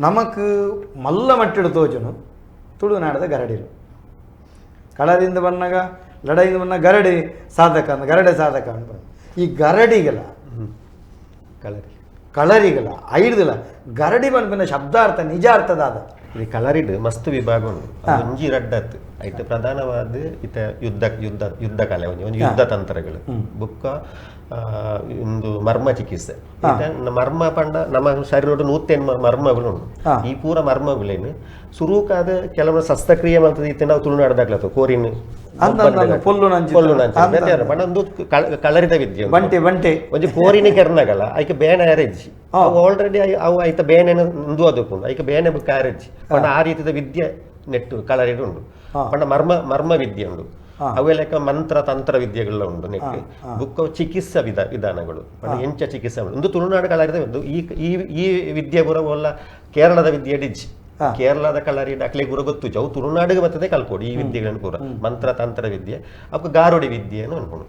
ನಮಕ್ ಮಲ್ಲ ಮಟ್ಟಿಡು ತೋಜುನು ತುಳುನಾಡದ ಗರಡಿಲು. ಕಳರಿಂದ ಬನ್ನಗ, ಲಡಾಯಿಂದ ಬನ್ನ ಗರಡಿ ಸಾಧಕ ಅಂದ್, ಗರಡೆ ಸಾಧಕ ಅಂತ. ಈ ಗರಡಿಗಳ ಕಳರಿ. ಕಳರಿಗಳ ಐಡ್ದಿಲ ಗರಡಿ ಪನ್ಪಿನ ಶಬ್ದಾರ್ಥ ನಿಜ ಅರ್ಥದಾದ? ಈ ಕಳರಿಡ್ ಮಸ್ತ್ ವಿಭಾಗ ಉಂಡು. ಅದು ಒಂಜಿ ರಡ್ಡತ್. ಐತ ಪ್ರಧಾನವಾದ ಇತ ಯುದ್ಧ ಯುದ್ಧ ಯುದ್ಧ ಕಲೆ, ಒಂಜಿ ಒಂಜಿ ಯುದ್ಧ ತಂತ್ರಗಳು, ಬುಕ್ಕ ಇಂದು ಮರ್ಮ ಚಿಕಿತ್ಸೆ. ಇತ್ತೆ ಮರ್ಮ ಪಂಡ ನಮ್ಮ ಶರೀರಡ್ 108 ಮರ್ಮಗಳು ಉಂಡು. ಈ ಪೂರ ಮರ್ಮಗಳೇನು ಸುರೂಕಾದ ಕೆಲವು ಶಸ್ತ್ರಕ್ರಿಯೆ ಮಲ್ತದ. ಇತ್ತೆ ನಾವು ತುಳುನಾಡದಾಗ್ಲತ್ತು ಕೋರಿನ್ ಅಂದ್ ಅಂದ್ ಅಂದ್, ಪೊಲ್ಲುನಂಚಿನ. ಪೊಲ್ಲುನಂಚಿನ. ಅಂದ್ ಬೇತೆ ಅಂದ್. ಪಂಡ ಒಂದು ಕಳರಿದ ವಿದ್ಯೆ ಉಂದು. ಬಂಟೆ ಬಂಟೆ. ಒಂಜಿ ಕೋರಿನ ಕೆರ್ನಗಲ ಐಕೆ ಬೇನೆ ಆರೆಜ್ಜಿ. ಅವು ಆಲ್ರೆಡಿ ಅವು ಐತ ಬೇನೆನ ಉಂದು ಅದಕ್ಕುಂಡು, ಐಕೆ ಬೇನೆ ಬುಕ್ಕ ಆರೆಜ್ಜಿ. ಪಂಡ ಆ ರೀತಿದ ವಿದ್ಯೆ ನೆಟ್ಟು ಕಳರಿಡ್ ಉಂಡು. ಪಂಡ ಮರ್ಮ ಮರ್ಮ ವಿದ್ಯೆ ಉಂಡು. ಅವೆ ಲೆಕ್ಕ ಮಂತ್ರ ತಂತ್ರ ವಿದ್ಯೆಗಳ ಉಂಡು ನೆಕ್. ಬುಕ್ಕ ಚಿಕಿತ್ಸಾ ವಿಧಾನಗಳು, ಪಂಡ ಎಂಚ ಚಿಕಿತ್ಸೆ ಉಂಡು. ಉಂದು ತುಳುನಾಡು ಕಳರಿದ ಉಂದು. ಈ ಈ ಈ ವಿದ್ಯೆ ಪೂರ ಒಲ್ಲ ಕೇರಳದ ವಿದ್ಯೆ ಡಿಜ್ಜಿ. ಕೇರಳದ ಕಳರಿ ಅಕ್ಲೆ ಪೂರ ಗೊತ್ತುಜಿ. ಅವು ತುಳುನಾಡಿಗೆ ಬರ್ತದೆ ಕಲ್ಕೋಡು ಈ ವಿದ್ಯೆಗಳನ್ನು ಪೂರ, ಮಂತ್ರ ತಂತ್ರ ವಿದ್ಯೆ. ಅಪ್ಪ ಗಾರುಡಿ ವಿದ್ಯೆಯನ್ನು ಅನ್ಕೊಂಡು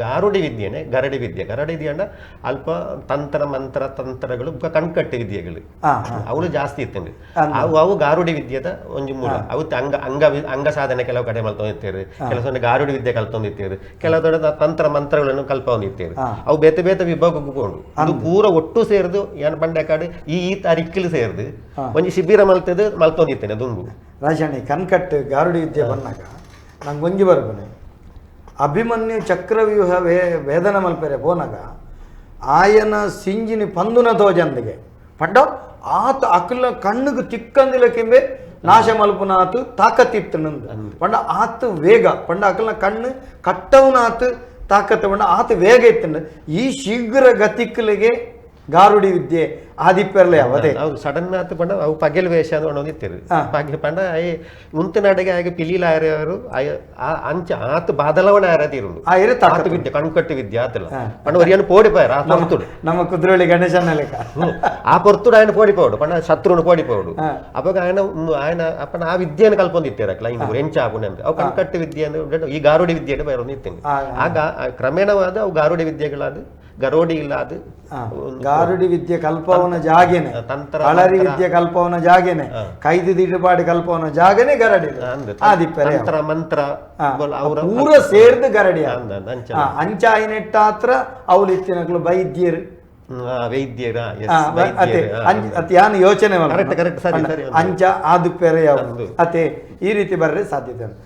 ಗಾರುಡಿ ವಿದ್ಯೆನೆ ಗರಡಿ ವಿದ್ಯೆ. ಗರಡಿ ವಿದ್ಯೆ ಅಂಡ ಅಲ್ಪ ತಂತ್ರ ಮಂತ್ರ ತಂತ್ರಗಳು, ಬುಕ್ಕ ಕಣ್ಕಟ್ಟೆ ವಿದ್ಯೆಗಳು. ಹಾ ಹಾ ಅವುಲು ಜಾಸ್ತಿ ಇತ್ತಂಡು. ಅವು ಅವು ಗಾರುಡಿ ವಿದ್ಯೆದ ಒಂಜಿ ಮೂಲ. ಅವು ಅಂಗ ಅಂಗ ಅಂಗ ಸಾಧನೆ ಕೆಲವು ಕಡೆ ಮಲ್ತೊಂದಿತ್ತೇರು, ಕೆಲವು ಸೊನ್ನೆ ಗಾರುಡಿ ವಿದ್ಯೆ ಕಲ್ತೊಂದಿತ್ತೇರು, ಕೆಲವು ದೊಡ್ಡ ತಂತ್ರ ಮಂತ್ರಗಳನ್ನು ಕಲ್ಪೊಂದಿತ್ತೇರು. ಅವು ಬೇತೆ ಬೇತೆ ವಿಭಾಗಕ್ಕೂ ಪೋಂಡು. ಅದು ಪೂರ ಒಟ್ಟು ಸೇರ್ದು ಏನ್ ಪಂಡಕಾಡು ಈ ಈ ತಾರೀಕಿಲು ಸೇರ್ದು ಒಂಜಿ ಶಿಬಿರ ಮಲ್ತದು ಮಲ್ತೊಂದಿತ್ತೇನೆ ದುಂಬು. ರಾಜಾಣಿ, ಕಣ್ಕಟ್ಟು ಗಾರುಡಿ ವಿದ್ಯೆ ಬಂದಾಗ ನಂಗೆ ಒಂಜಿ ಬರ್ಪನೆ. ಅಭಿಮನ್ಯು ಚಕ್ರವ್ಯೂಹ ವೇದನ ಮಲ್ಪೆರೆ ಪೋನಾಗ ಆಯನ ಸಿಂಜಿನಿ ಪಂದುನ ತೋಜಂದಿಗೆ ಪಂಡ ಆತ ಅಕುಲ ಕಣ್ಣುಗು ತಿಕ್ಕಂದಿಲಕ್ಕೆಂಬೆ ನಾಶ ಮಲ್ಪುನ ಆತು ತಾಕತ್ತಿತ್ತು ನಂದು. ಪಂಡ ಆತು ವೇಗ, ಪಂಡ ಅಕಲ್ನ ಕಣ್ಣು ಕಟ್ಟವನಾತು ತಾಕತ್ತು, ಪಂಡ ಆತು ವೇಗ ಇತ್ತು. ಈ ಶೀಘ್ರ ಗತಿಕ್ಕಲಿಗೆ ಗಾರುಡಿ ವಿದ್ಯೆ ಆದಿಪ್ಪೆರ್ಲೆ ಅವದೇ. ಅವು ಸಡನ್ ಆತು. ಪಂಡ ಅವು ಪಗೆಲ್ ವೇಷ ಅಂತ ಒಂದಿತ್ತಿರು. ಪಗೆ ಪಂಡ ಆಯೆ ಉಂತನಾಡಿಗೆ ಆಯೆ ಪಿಲೀಲ ಆಯರು ಆಯ ಅಂಚ ಆತು ಬದಲಾವಣೆ ಆರದಿರುಂಡು. ಆ ಇರು ಆತು ತಾಕತ್ತು. ವಿದ್ಯೆ, ಕಣ್ಕಟ್ಟು ವಿದ್ಯೆ ಆತಲ್ಲ. ಪಂಡ ಒರಿಯನ್ ಪೋಡಿಪಾಯರ್ ಆ ಪೊರ್ತುಡು. ನಮ್ಮ ಕುದ್ರೋಳಿ ಗಣೇಶನ ಲೆಕ್ಕ. ಆ ಪೊರ್ತುಡು ఆయన ಪೋಡಿపోడు, ಪಂಡ ಶತ್ರುನು ಪೋಡಿపోಡು. ಅವಾಗ ఆయన ఆయన ಅಪ್ಪನ ಆ ವಿದ್ಯೆಯನ್ನು ಕಲ್ಪೊಂದಿತ್ತಾರೆ ಕ್ಲೈನ್ ಎಂಚ ಆಪುಂಡು ಅಂತ. ಅವು ಕಣ್ಕಟ್ಟು ವಿದ್ಯೆ ಅಂದ್ರೆ ಈ ಗಾರುಡಿ ವಿದ್ಯೆ ಬರೋದಿತ್ತೇನೆ. ಆಗ ಕ್ರಮೇಣವಾದ ಅವು ಗಾರುಡಿ ವಿದ್ಯೆಗಳಾದ ಗರೋಡಿ ಇಲ್ಲಾದ ಗಾರುಡಿ ವಿದ್ಯೆ ಕಲ್ಪವನ ಜಾಗೆನೆ ತಂತ್ರ ಕಳರಿ ಮಂತ್ರ. ವಿದ್ಯೆ ಕಲ್ಪವನ ಜಾಗೆನೆ, ಕೈದು ದಿಡುಪಾಡು ಕಲ್ಪವನ ಜಾಗನೆ ಗರಡಿ. ಅಂದ್. ಆದಿಪ್ಪರೆ. ತಂತ್ರ ಮಂತ್ರ ಅವರ ಪೂರ ಸೇರ್ದು ಗರಡಿ. ಅಂದ್ ಅಂದ್ ಅಂಚ. ಅಂಚಾಯಿನೆಟ್ಟಾತ್ರ ಅವ್ಲು ಇತ್ತಿನಕ್ಲು ವೈದ್ಯರು. ವೈದ್ಯರ, ಎಸ್. ಅತೆ. ವೈದ್ಯರು. ಅತೆ ಯಾನ್ ಯೋಚನೆ. Correct, correct, ಸರಿ, ಸರಿ. ಅಂಚ ಆದುಪ್ಪೆರೆ ಯಾವು. ಅಂದು. ಅತೆ, ಈ ರೀತಿ ಬರ್ರೆ ಸಾಧ್ಯತೆ ಉಂಟು.